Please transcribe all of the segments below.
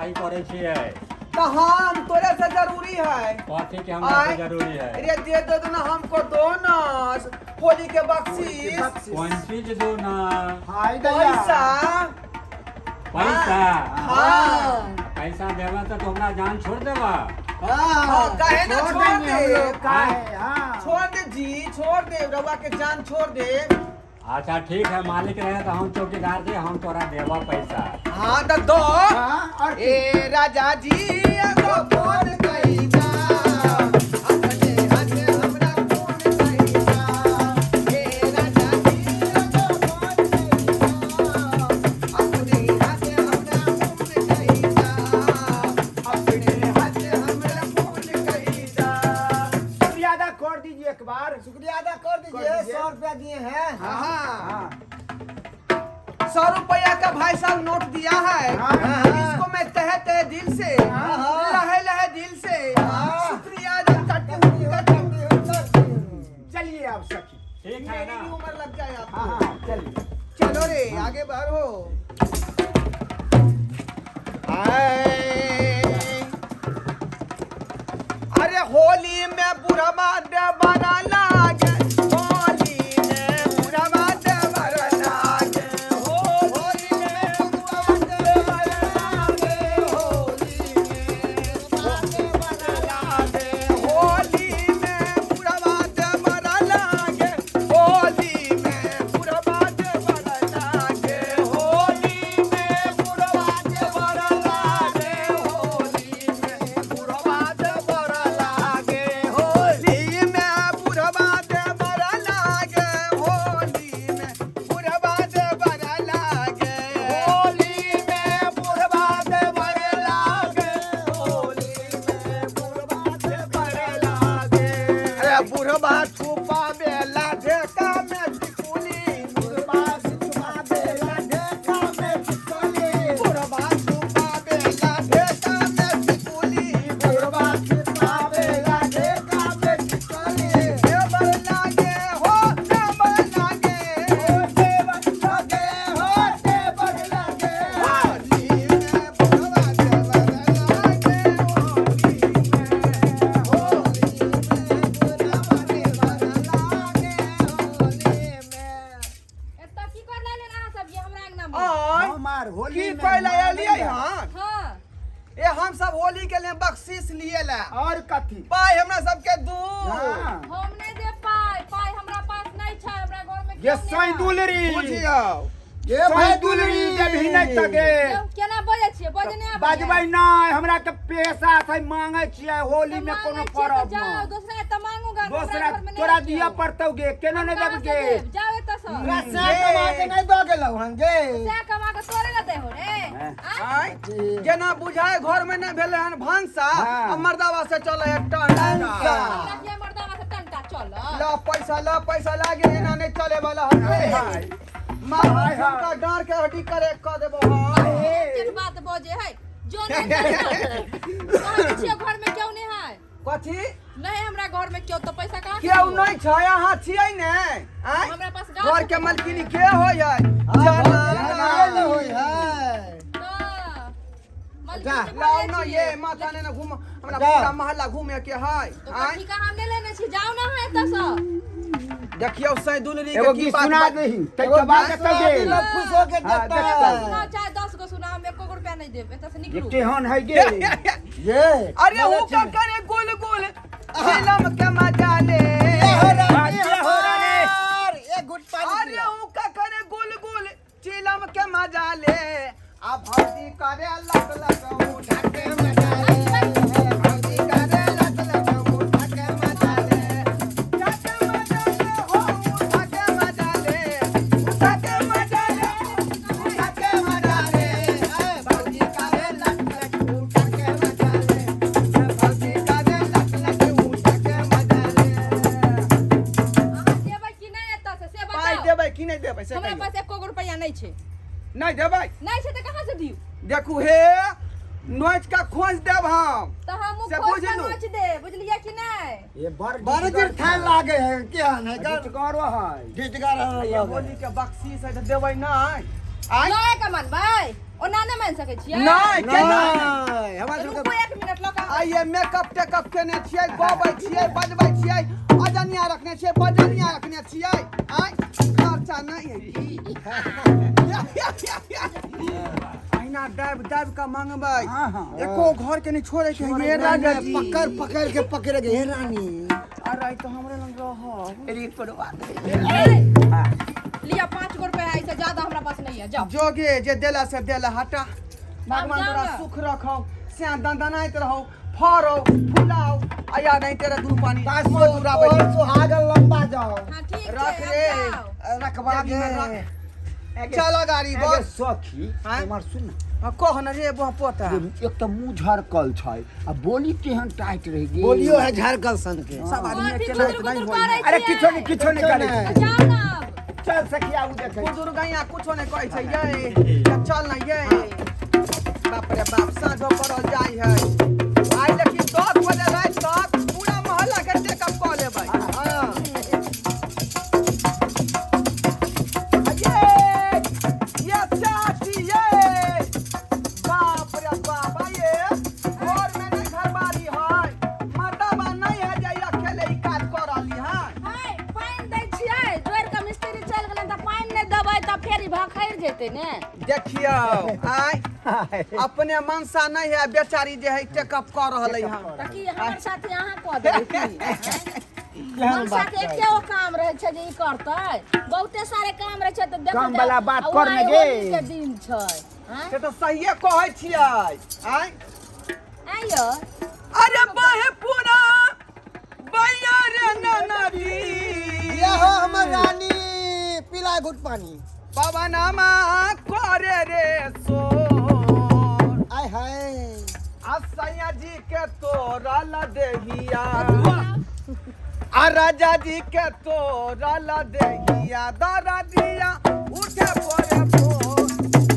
चौकीदारी करै छियै। तो हम तोरे से जरूरी है। कथी के हमरा से आय। जरूरी है? अरे दे दो ना हमको बोनस, होली के बख्शीश। कोन चीज दो ना? हाय दैया। पैसा। पैसा? हाँ। पैसा देबा तो हमरा जान छोड़ देबा? हाँ, काहे ना छोड़ देंगे हम दे। लोग, काहे, हाँ। छोड़ दे जी, छोड़ दे, रउआ के जान छोड़ दे। अच्छा ठीक है, मालिक रहे तो हम चौकीदार जी, हम तोरा देबा पैसा। हाँ तो दो। हाँ, और की? ए राजा जी, एगो फोन कइदा, अपने हाथे हमरा फोन कइदा। ए राजा जी, एगो फोन कइदा, अपने हाथे हमरा फोन कइदा, अपने हाथे हमरा फोन कइदा। शुक्रिया अदा कर दीजिए एक बार। शुक्रिया अदा कर कर दीजिए। दीजिए। 100 रुपया दिए हैं। हाँ। हाँ। 100 रुपया का भाई साहब नोट दिया है। हाँ। इसको मैं तहे तहे दिल से, हाँ। लहे लहे दिल से हाँ। शुक्रिया अदा करती हूँ, करती हूँ। चलिए अब सखी। ठीक है मेरी ना? भी उम्र लग जाए आपको। हाँ हाँ, चलिए। चलो रे, आगे बढ़ो। आए। अरे होली में बुढ़वा देवरा लागे, होली में बुढ़वा देवरा लागे, होली में बुढ़वा देवरा लागे, होली में बुढ़वा देवरा लागे, होली में बुढ़वा देवरा लागे, होली में बुढ़वा देवरा लागे, होली में बुढ़वा देवरा लागे, होली में बुढ़वा देवरा लागे, होली में बुढ़वा देवरा लागे, होली में बुढ़वा देवरा लागे, होली में बुढ़वा देवरा लागे, होली में बुढ़वा देवरा लागे। अरे बुढ़वा छुपा बेला ढेका में टिकुली, बुढ़वा छुपा बेला ढेका में टिकुली, बुढ़वा छुपा बेला ढेका में टिकुली, बुढ़वा छुपा बेला ढेका में टिकुली। देवर लागे हो, देवर लागे हो, देवर लागे हो, देवर लागे, होली में बुढ़वा देवर लागे, होली में, होली में बुढ़वा देवर लागे, होली में। एतऽ की कर लेलियै अहाँ सब ये हमरा अंगना में? आय, हमार होली की में पहले एलियै मानेंगे। हन? हाँ। ए हम सब होली के लिए बख्शीश लिए ला। और कथी? पाई हमरा सबके दू। हाँ। हम नहि देब पाइ, पाइ हमरा पास नहि छै, हमरा घर में ये केओ नहि है। सैदुलरी। बुझियौ। ये भाई। सैदुलरी देबही नहि तगे। यौ, केना बजै छियै? बजै नहि आबैया? बजबै नहि, हमरा के पैसा छै, मांगे छियै होली तऽ में कोनो मांगै छियै तऽ परब जाउ में। दोसरा एतऽ मांगू गा, हमरा दोसरा घर में नहि तोरा है दिया केओ। पड़तौ गे, केना नहि कहाँ से देब गे? देब? जाउ एतऽ सँ। तोरा सए कमा के नहीं दऽ गेलौ हन गे? सएह कमा कऽ तोरे लए दै हो रे? आँय? आय, जेना बुझाय घर में नहि भेलै हन भनसा हाँ। आ मर्दावा से चलै है टंटा। हमरा किया मर्दावा से टंटा चल? ला पैसा, ला पैसा लागे, एना नहि चले वाला हटे। हाय। मारो। हाय, हाय। झुमका डाँर के हड्डी करे क देबो हम। जेठ बात बजे है जो नहीं कहै छियै घर में केओ नहीं है। कथी? नहीं हमरा घर में केओ, तो पैसा कहाँ से केओ दियौ? नहि छै, अहाँ छियै ने? आँय? हमरा पास गाछ घर के मालकिनी के होइ है? जनाने नहि होइ है। तऽ, मालकिन जा। के लाओ घरे ना। छियै। ये माथा ने घूम, हमरा जा। पूरा मोहल्ला घूमे के है। तो आँय? कथी का हम नहीं लेने छी, जाउ ना है एतऽ सँ। देखियौ सैदुलरी के एगो की गीत बात सुना दही ताहिके बाद एगो देखतौ गीत सुना गे। दी, लोग खुश होके हाँ, देखता देखतौ। है। सुनाओ चाहे 10 गो सुनाओ, हम एको गो रुपया नहीं देब, एतऽ से ये निकलू। केहन है गे? ये अरे हु का करे गुल गुल फिल्म के मजा ले। बाजिया हो रानी। हमार, एक घुट पानी अरे पिला। हु का करे गुल गुल चिलम के मजा ले, आ भौजी करे लक लक उठा के मजा ले, भौजी करे लक लक उठा के मजा ले, उठा के मजा ले हो, उठा के मजा ले, उठा के मजा ले, उठा के मजा ले, भौजी करे लक लक उठा के मजा ले, भौजी करे लक लक उठा के मजा ले। अहाँ देबै कि नहि एतऽ से, से पाइ बताउ। देबै कि नहि देबै से हमरा कहियौ। पास एको गो रुपया नहि छै। नहि देबै? नहि छै तऽ कहाँ से दियौ? देखू हे, नोच के खोज देब हम। तऽ हमहूँ से खोज कऽ बुझलू। नोच देब, बुझलियै कि नहि? ये बड़ बड़ गिरथान लागे है, केहन है गर? गिटगरो है। गिटगर है ये लगे। होली के बख्शीश है तऽ देबै नहि? आँय? लए कऽ मनबै ओना नहि मानि सकै छियै? नहि, केना? नहि, हमरा सबके रुकू एक मिनट लऽ कऽ। आइए मेकअप टेकअप केने छियै, गबै छियै, बजबै छियै, अजनिया रखने छियै, बजनिया रखने छियै। आय खर्चा नहि है की? अहिना दाबि दाबि कऽ मंगबै। हाँ, हाँ। एको घर के नहि छोड़े के है ये राजा जी। पकड़ पकड़ के पकड़े के हे रानी। अरे तो हमरे लग रह। रे पड़वा। लिअ 5 गो रुपया है, इससे ज्यादा हमरा पास नहीं है, जाओ। जोगे जे देला से देला, हटा। भगवान जाओ तोरा ना। सुख रखौ, से दनदनाइत रहौ, फरौ फुलाओ, आया नहीं तेरा दुनू पानी मधुराबै। तोहर सुहागन लंबा जाओ। हाँ ठीक छै, रख अब रे। जाओ। रखवा जल्दी में गे। रख। चलो गाड़ी एगे बस। सखी। हाँ? हमर सुन ना। हाँ, कह न रे बह पोता। एक तऽ मुँह झरकल छै आ बोली तेहन टाइट रहि गेल। बोलियो है झारखंड सन के। सब आदमी कथी अकेला गुदुर इतना ही गुदुर होई। करै अरे छियै? किछो नहि, किछो नहि करै नहि। छै। जाओ ना अब। चल सखी, आगू देखै छी। बुजुर्ग यहाँ कुछो नहीं कहै छै ये, चल ना ये। बाप रे बाप, साँझो पड़ल जाइ है आइ, लेकिन 10 बजे राति तक पूरा मोहल्ला के चेकअप कऽ लेबै। हाँ। ये ये चाची, ये बाप रे बाप, ये घर में नहीं घरबारी है, मर्दाबा नहीं है जे अकेले ई काज कऽ रहली है। हाय, पानि दै छियै, जोड़ि कऽ मिस्त्री चलि गेलै तऽ पानि नहि देबै तऽ फेर ई भखरि जेतै ने। देखियौ, आइ अपने मनसा नहीं है, बेचारी जे है चेकअप कऽ रहलै हँ। तऽ की हमर साथी अहाँ कऽ देबै की? केहन मनसा बात के छै? एके गो काम रहै छै जे ई करतै? बहुते सारे काम रहै छै तऽ देखो। काम वाला बात कर ने गे। होली के दिन छै, आँय? से तऽ सहिए कहै छियै आइ। आँय यौ। अरे बहे पूरा बैया रे ननदी। ये हो हमर रानी, पिला घुट पानी। पवनमा करे रे सोर। आय हाय। आ सैया जी के तोरल देहिया, आ राजा जी के तोरल देहिया, दरा दिया उठे पोरे पोर।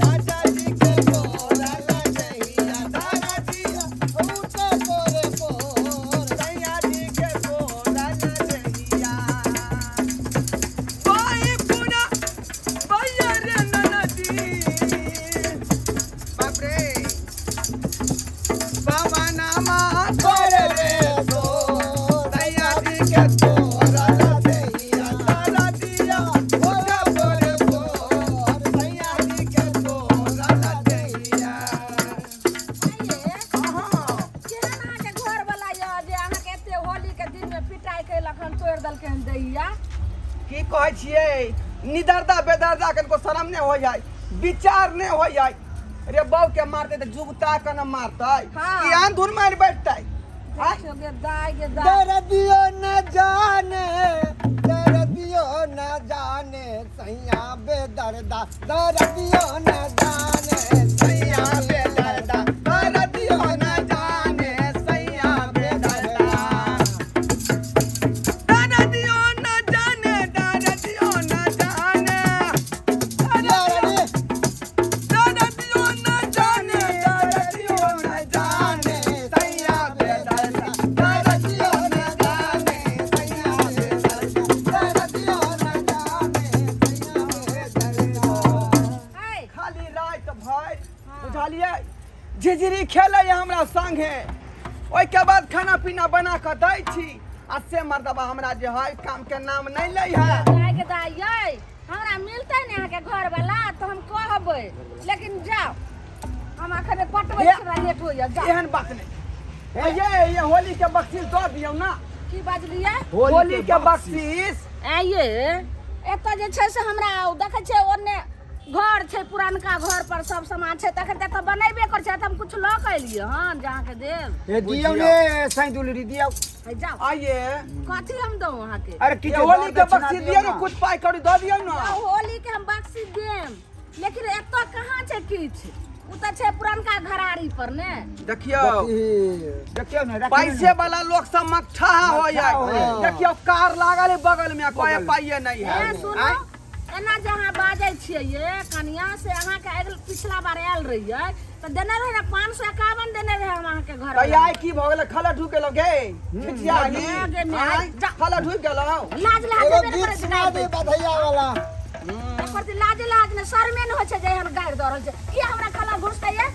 राजा जी के तोरल देहिया, दादा दिया उठे पोरे पोर। सैया जी के तोरल देहिया, बाई पूरा बैया रे ननदी। बाप रे, पवनमा करे रे सोर। सैया जी के तोरल देहिया, दादा दिया उठे पोरे पोर। सैया जी के तोरल देहिया। आँय ये, हाँ। केहन अहाँके घरवला यऽ जे अहाँके एते होली के दिन में पिटाइ केलक हन, तोड़ि देलकै हन दैया? की कहै छियै, निदर्दा बेदर्दा कनको शरम नहि होइ है, विचार नहि होइ है। रे बहू के मारतै तऽ जुगता के न मारतै? हाँ। कि आन धुन मारि बैठतै आँय? देखियौ गे दाइ, गे दाइ। दर्दियो न जाने, दर्दियो न जाने, सैया बेदर्दा, दर्दियो न जाने, सैया बेदर्दा, दर्दियो न जाने, सैया बेदर्दा, दर्दियो न जाने, दर्दियो न जाने, दर्दियो न जाने, दर्दियो न जाने, सैया बेदर्दा, दर्दियो न जाने, सैया बेदर्दा, दर्दियो न जाने, सैया बेदर्दा। आँय, खाली राति भरि बुझलियै झिझिरी खेलैए हमरा संगे, ओहिके बाद खाना पीना बना कऽ दै छी, आ से मर्दबा हमरा जे है काम के नाम नहि लै है। दाइ के दाइ यै, हमरा मिलतै ने अहाँके घरवला तऽ हम कहबै, लेकिन जाउ, हम अखन पटबै छी, हमरा लेट होइया, जाउ। एहन बात नहि ये, ये होली के बख्शीश दऽ दियौ ना। की बाजलियै? होली के बख्शीश। आइये एतऽ जे छै से हमरा देखै छियै, ओन्ने घर छै, पुरानका घर पर सब सामान छै, तखन तऽ एतऽ बनेबे करै छै, तऽ हम किछु लऽ कऽ एलियै हन जे अहाँके देब। हे दियौ ने साईं दुलरी, दियौ। है जाउ। आइए। कथी हम दऊ अहाँके? अरे ये किछु होली के दक्षिणा बख्शीश दियौ दियौ ने। ना। कुछ पाइ कौड़ी दऽ दियौ ना। आ होली के हम बख्शी देम, लेकिन एतऽ कहाँ छै किछु, ओ तऽ छै पुरनका घरारी पर ने। देखियौ। देखियौ ने, रखियौ ने। पैसे वाला लोग सब मकछा हो जाए। होय। देखियौ, कार लागल है बगल में, कोई पाइये नहीं है। ए सुनू, आँय? एना जे अहाँ बाजै छियै ये कनिया, से अहाँके अगिल पिछला बार आयल रहियै तऽ देने रहै ने, 551 देने रहै हम अहाँके घर। तऽ आइ की भऽ गेलै, खला ढुक गेलौ गे खिचिया? गे माय, खला ढुक गेलौ। लाज लाज एगो हेबे ने गीत करै छै सुना गाबि दे दै। बधैया वाला। एकर जे लाज लाज ने शर्मे ने होइ छै जे एहन गारि दऽ रहल छै। किया हमरा कला घुसतै ये?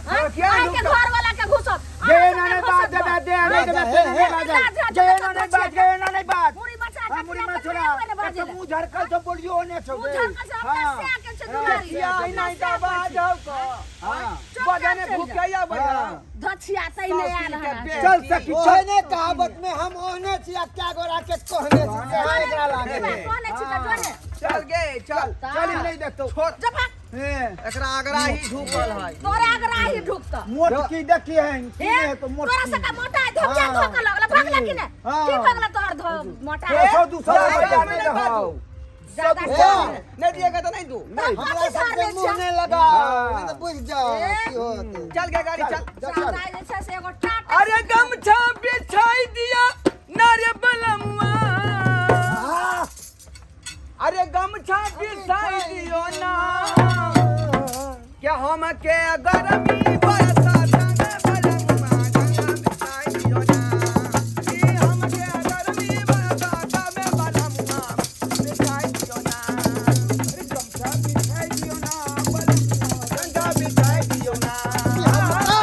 हँ, किया आइ के घुसतौ? घर वाला के घुसत। गे अहाँ एना सबके नहि बाज घुसत देबे घर। दे नहि देबे हे, से हे, नहि बाजल। लाज लाज गे एना नहि बाज गे एना नहि बाज। मुड़ी बचा हाँ, के मुड़ी किया में ककरो छोड़ा एगो ने एक बाजै तो लए। मुंह झरकल छौ बोलियो ने छौ मुँह गे। झरकल छै, अपना हाँ। से आके छै दुलारी। किया अपना नहि से आके दबा छै। जाउ कऽ हाँ। बजने भूखैया बजा हाँ। धछिया तै नहि आयल हन। चल सखी चल। ओहने कहावत में हम ओहने छी आ क्या गोरा के कहने छी से एकरा लागे की बात कहने छी तऽ जोने। चल गे चल। चल ई नहीं देखतो। छोड़। जो भाग, हे एकरा आगरा ही झुकल है। तोरे अगरा ही ढुकतौ। मोट की देखी है की ए, नहीं तो मोट तोरा की। सबके मोटा है, धोकिया हाँ। धोकऽ लगल, भगला कि नहि? हाँ। की भगला तोहर धो मोटा दो सौ दू सौ जाय, रुपया जाय, नहीं नहीं दहो। ज्यादा ए, नहीं दिएगा तो नहीं दू। तब हमरा कथी धर सबके लै मुँह छियै? नहि लगाओ हाँ। नहीं तऽ बुझि जाओ ए। की होत। चल गे गाड़ी चल। चल, चल। सादा जे छै से एगो टाटा। अरे गमछा बिछाई दिया नारे बलमुआ। अरे गमछा बिछाई दियो ना क्या हम के गर्मी बरसाता में बलमुआ गमछा बिछाई दियो ना कि हम के गर्मी बरसाता में बलमुआ बिछाई दियो ना। अरे गमछा बिछाई दियो ना बलमुआ गमछा बिछाई दियो ना कि हमका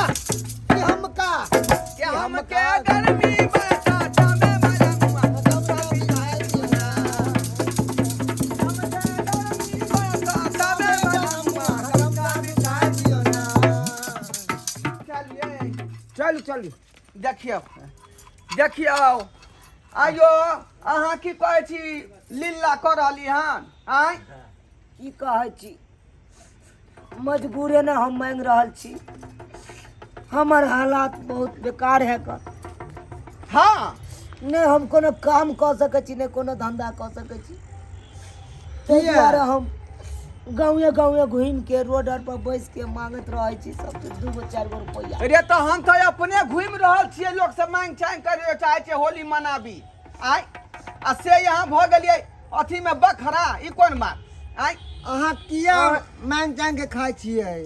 कि हमका कि हम के गर्मी बरसाता में बलमुआ गमछा बिछाई दियो ना। हम के गर्मी बरसाता में बलमुआ गमछा बिछाई दियो ना। चलिए चल चल। देखियौ देखियौ आइयो अहाँ की कहै छी लीला कऽ रहली हन आँय? की कहै छी मजबूरे ने हम मांगि रहल छी। हमर हालात बहुत बेकार है कर। हाँ नहि हम कोनो काम कऽ सकै छी नहि कोनो धंधा कऽ सकै छी। ताहि किया? दुआरे हम गाँवे गाँवे घुमि के रोड आर पर बैस के मांगैत रहै छी सब 2 गो 4 गो रुपैआ। रे तऽ हम तऽ अपने घुमि रहल छियै लोक सब मांगि चांगि कर चाहै छियै होली मनाबी आँय आ से यहाँ भऽ गेलियै अथीमे बखरा ई कोन बात आँय? अहाँ किया मांगि चांगि के खाइ छियै?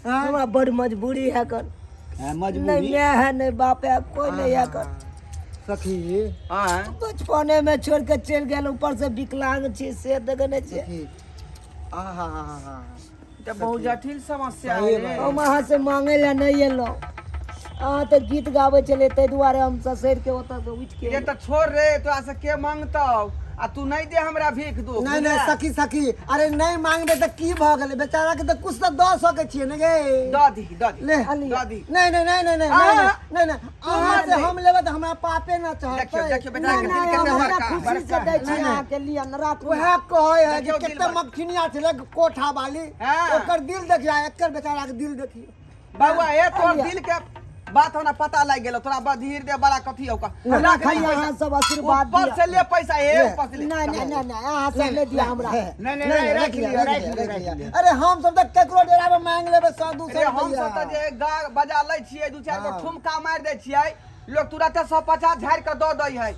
हमरा बड़ मजबूरी है कर। हाँ, नहीं मजबूरी माय है नहीं बाप है कोई नहीं है कर। सखी आँय बचपने में छोड़ के चलि गेल ऊपर से विकलांग छी से देखने छी। सखी आहा हा हा हा तऽ बहुत जटिल समस्या सही है रे। बात। हम अहाँ से मांगे ला नहीं एलहुँ। अहाँ तऽ गीत गाबै छलियै ताहि दुआरे हम ससरि के ओतऽ से उठि के ये तऽ छोड़ रे तोरा से के मांगतौ आ तू नहीं दे हमरा भीख दू। नहीं नहीं सखी सखी अरे नहीं मांगबे तऽ की भऽ गेलै बेचारा के तऽ कुछ तऽ दऽ सकै छियै ने गे। दऽ दी दऽ दी ले दऽ दी। नहीं नहीं नहीं नहीं नहीं आ, नहीं नहीं अहाँ से हम लेबै तऽ हमरा पापे ना चढ़तै। देखियौ देखियौ बेचारा के नहि दिल हम केते हमरा बड़का खुशी से दै छी अहाँके लिए न राखू। उएह कहै है जे देखियौ दिल कते बड़का। मखनिया छलै कोठा वाली हाँ। ओकर दिल देखियौ एकर बेचारा के दिल देखियौ। बउआ हे तोर दिल के बात हमरा पता लागि गेलो तोरा बधीर दे बड़ा कथी हौ हमरा खाली अहाँ सब आशीर्वाद ऊपर दिअ। से ले पैसा हे ऊपर से ले। नहीं नहीं नहीं नहीं अहाँ सब नहि दिअ हमरा। नहीं नहीं नहीं राख लियो राख लियो राख लियो। अरे हम सब तऽ केकरो डेरा में मांग लेबै 100 200 अरे हम रुपैआ। सब तऽ जे गा बजा लै छियै 2-4 गो ठुमका मारि दै छियै लोग तुरंत 150 झाड़ि के दऽ दै है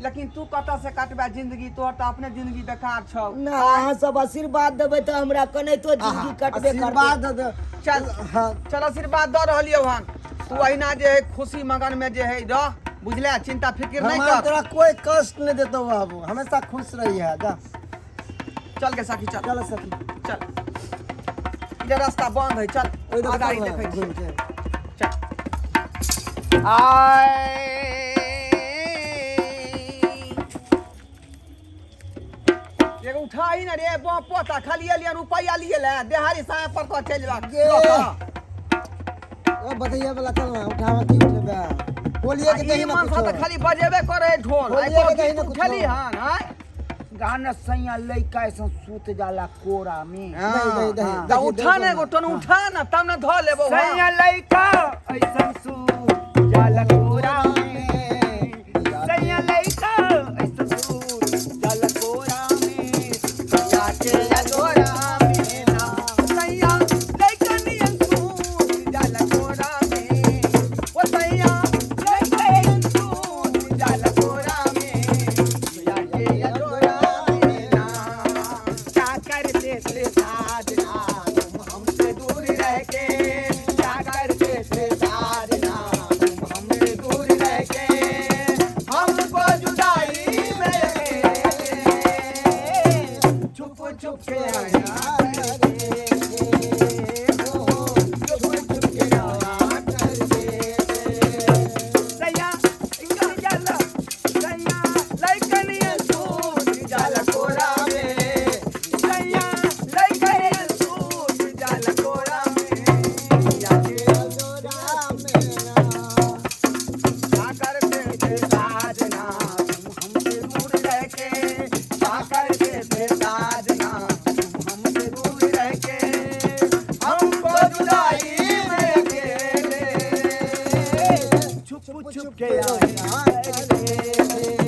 लेकिन तू कतऽ से काटबे जिंदगी तोहर तऽ अपने जिंदगी बेकार छौ। ना अहाँ सब आशीर्वाद देबै तऽ हमरा कनाहितो जिंदगी कटबे आशीर्वाद करतै। दे। चल हाँ। चल आशीर्वाद दऽ रहलियौ हन तू अहिना जे है खुशी मगन में जे है रह बुझले चिंता फिक्र नहीं भगवान कर। तोरा कोई कष्ट नहीं देतो बाबू हमेशा खुश रही है जा। चल के सखी चल। चल सखी चल इधर रास्ता बंद है चल ओहि देखो आगाड़ी चल, देखै छी। घुमि के। चल आय एगो उठाही ना रे बा पोता खाली एलियन रुपैआ लिए ले देहारी साहेब पर तो चलि जेबाक। गे। लऽ कऽ। ओ बधैया वाला चल ना उठावा की उठेबे होलिये के आ ई दही ना मनसा कुछो। तऽ खाली बजेबे करे है ढोल होलिये आइ के को दही गीत ना कुछो। उठेली हन आय गाना सैया लइका ऐसा सूत जाला कोरा में। दही, दही, दही, तऽ दही, उठा दही, ने एगो टन उठा ना तब ना धऽ लेबो सैया लइका ऐसा सूत जाला कोरा में। सैया लइका ऐसा सूत जाला कोरा में। जाके अजोरा में ना सैया लइका नियन सूत जाला कोरा में। ओ सैया लइका नियन सूत जाला कोरा में। जाके अजोरा में ना क्या करते थे साजना तुम हमसे दूर रह के क्या करते थे साजना तुम हमसे दूर रह के हमको जुदाई में आया करते थे, हो, छुप छुप के रोया करते थे। सैया जाला, सैया लइकनिया सूत जाला कोरा में, सैया लइकनिया सूत जाला कोरा में, यादे क्या करते थे साजना तुम हमसे दूर रह के, क्या करते थे साजना तुम हमसे दूर रह के, हमको जुदाई में अकेले छुप छुप के आया करते थे।